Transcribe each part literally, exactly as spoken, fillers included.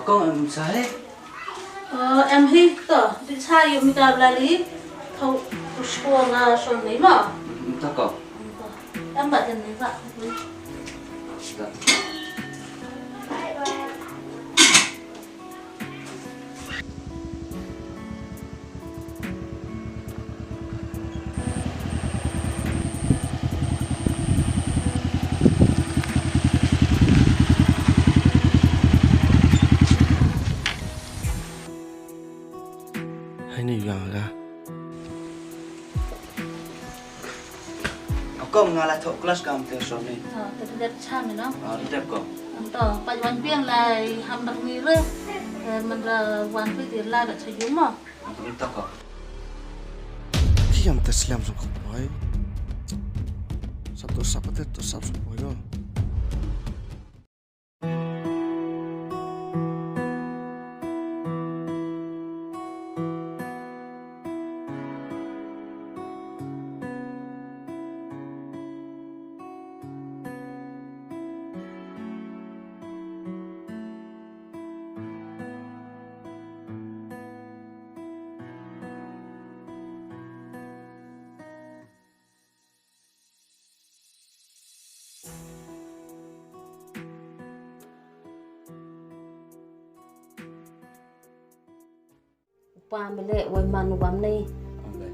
Kong em sa hi? Eh, em hi to, di sa yu mi ta bla li. Thau, tu shuwa nga shon ni ma. Em ta ko. Em ba jen ni ba. Ta. Hai ni yang ga. Kong nga la thoh klas kam te shon ni. Ah, te dep cha mi no. Ah, dep ko. Anto, pa wan biang lai ham bar mi re. Eh, man ra wan pi dir la da cha yum mo. Anto ko. Ti yam te slem so ko boy. Sap to sap te to sap so boy no. U pa me leh wei man u bam nei.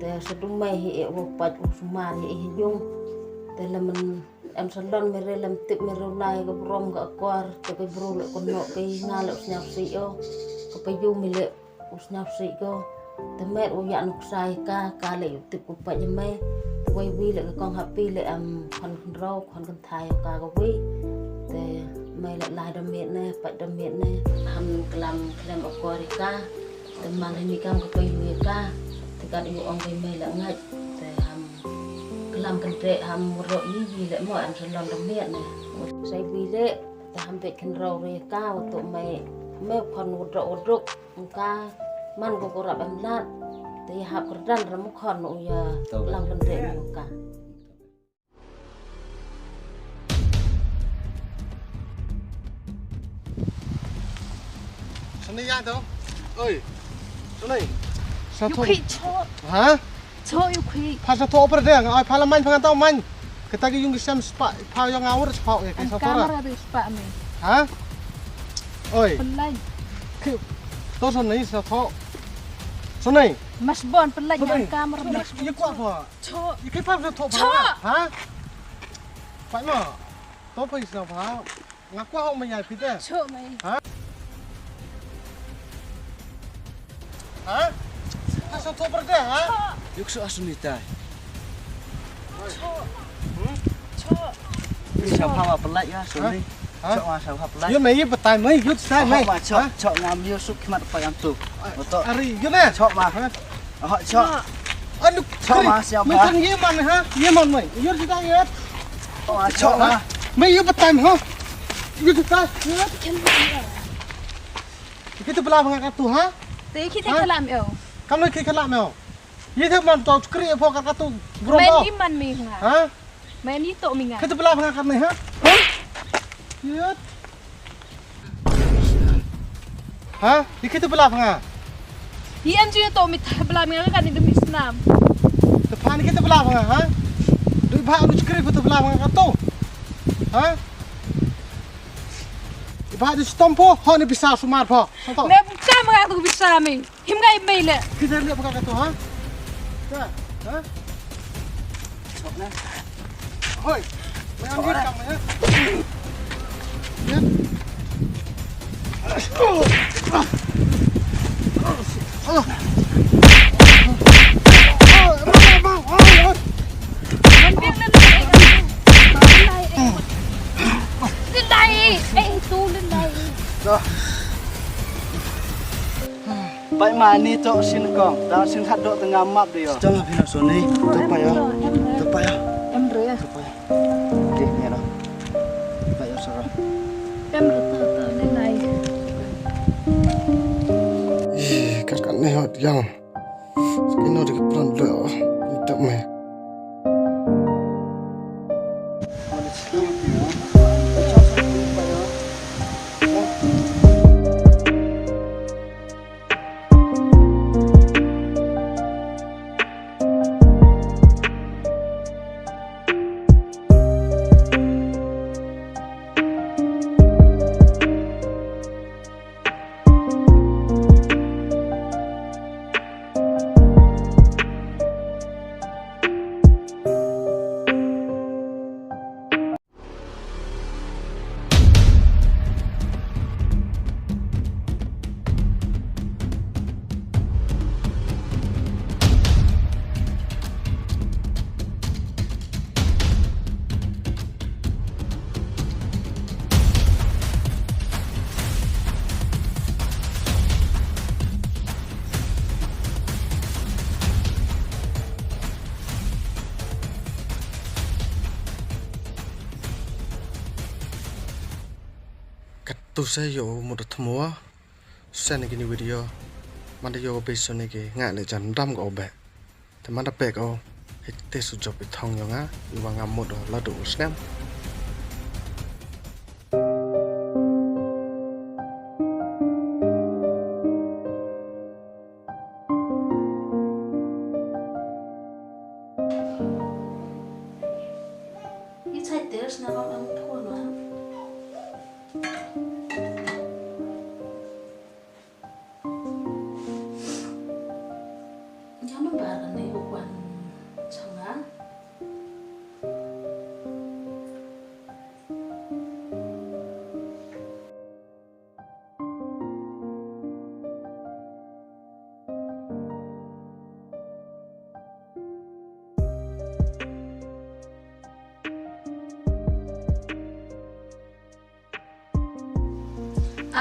Te sa dung mei hi e wok pat u sumar hi e hi yung. Te le men em salon me re lem tip me re u lai ka brom ka akor. Te ka bru le ko no ka i nga le u snyap si o. Ka pa yu me leh u snyap si ko. Te met u yak nuksa i ka, ka le u tip ku pat i mei. Te wei wi le ka kong happy le em khon khon rau, khon khon thai ka ka wi. Te mei le lai da met ne, pat da met ne. Ham klam klam akor i ka. Te man ni kam ka pa yu i ka. Te kat yu ong ka mei le ngait. Te ham klam kan te ham ro i wi le mo em salon da met ne. Sai wi le. Te ham bit khynraw re ka u tu mei, mei khon u drok u drok, ka man ko ko rap em lat. Te hap kyrdan ram khon u ya. Tau ba. Lam kan re ka. Sini ya tu. Oi. Sini. Satu. Yu khi cho. Ha? Cho yu khi. Pha sa tho opor de, ai pha la man pha ngan tau man. Kata ki yung ki sem spa, pha yong awur spa ya ki sa tho ra. Kamera tu spa me. Ha? Oi. Pelai. Ki. To so nei sa tho. So nei. Mas bon pelai yang kamera. Ye kwa pha. Cho. Ye ki pha sa tho pha. Cho. Ha? Pha ma. To pha sa pha. Nga kwah hok maya phi te. Cho mei. Ha? Ha? Ha sa tho perde ha? Yuk so asuni tai. Cho. Hmm? Cho. Ni sa pha ma pelai ya suni. Ha? Cho ma sa pha pelai. Yo mei ye petai mei yut sai mei. Ma cho cho ngam yo suk khmat pa yang tu. Betul. Ari yo ne. Cho ma. Ha? Ho cho. Anu cho ma siapa? Mei kan ye man ha? Ye man mei. Yo sida ye. Cho ma. Mei yo petai ha? Yo sida ye. Kita belah mengak tu ha? Te kita kalam yo. Kamu kita kalam yo. Ye te man to kri pho ka tu. Mei ni man mei nga. Ha? Mei ni to mei nga. Kita belah mengak kan ha? Ha? Ye. Ha? Ye kita belah nga. Hi an ju to mi ta belah mi nga kan ni demi senam. Te pha ni kita belah nga ha? Dui ba anu chukri pha te belah nga ka to. Ha? Iba di stompo ho ni bisa sumar pho. Santo. Me buka ma ka tu bisa mi. Him ga mei le. Kita lihat buka ka tu ha? Ka. Ha? Sok na. Hoi. Main dia kamu ya. Ya. Bai ma ni to sin kong, da sin hat do tengah map dia. Jangan pina soni, tepa ya. Tepa ya. Em re. Tepa ya. Dih ni dah. Bai ya sara. Em re to to ni lai. Ih, kat kat ni hot yang. Skin no dikit pelan dulu. Untuk me. Katto se ïoh u mut u thmu. Shen ïa kine video. Manda ïoh u beh shen ïa ki nga leh jan dam ka u beh. Te manda pek u. Hei te su jop i thong ïa nga. Iwa nga mut u la du u snem.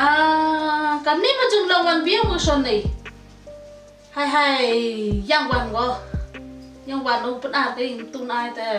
Ah, kam ni ma jong long wan biang mo shon ni. Hai hai, yang wan go. Yang wan u pun ar ding tun ai te.